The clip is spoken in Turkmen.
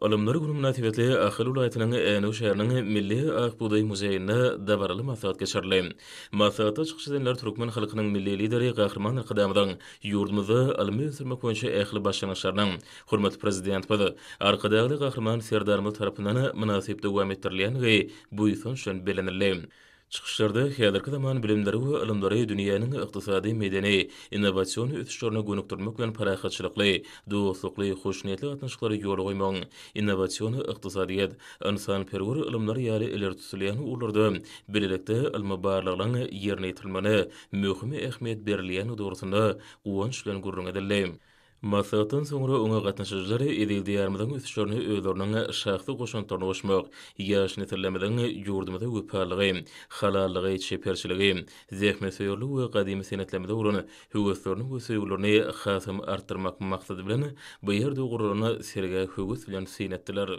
Ylymlar güni mynasybetli Ahal welaýatynyň Änew şäheriniň Milli ak bugdaý muzeýinde dabaraly maslahat geçirildi. Maslahatda çykyş edenler türkmen halkynyň Milli Lideri Gahryman Arkadagymyzyň ýurdumyzda ylmy ösdürmek boýunça ähli başlangyçlarynyň hormatly Prezidentimiz Arkadagly Gahryman Serdarymyz tarapyndan mynasyp dowam etdirilýändigi buýsanç bilen bellenildi. Çykyşlarda häzirki zaman bilimleri we ylymlary dünýäniň ykdysady, medeni, innowasion ösüşlerine gönükdirmek bilen parahatçylykly, dostlukly, hoşniýetli gatnaşyklary ýola goýmagyň, innowasion ykdysadyýet, ynsanperwer ylymlar ýaly ileri tutulýan ugurlarda bilelikde ylmy barlaglaryň ýerine ýetirilmegine möhüm ähmiýet berilýändigi dogrusynda guwanç bilen gürrüň edildi. Maslahatdan soňra oňa gatnaşyjylar eziz Diýarymyzyň ösüşlerine özleriniň şahsy goşantlaryny goşmak, ýaş nesillerimiziň ýurdumyza wepalylygy, halallygy, çeperçiligi, zähmetsöýerligi we gadymy senetlerimize bolan höweslerini we söýgülerini hasam artdyrmak maksady bilen, bu ýerde guralan sergä höwes bilen syn etdiler.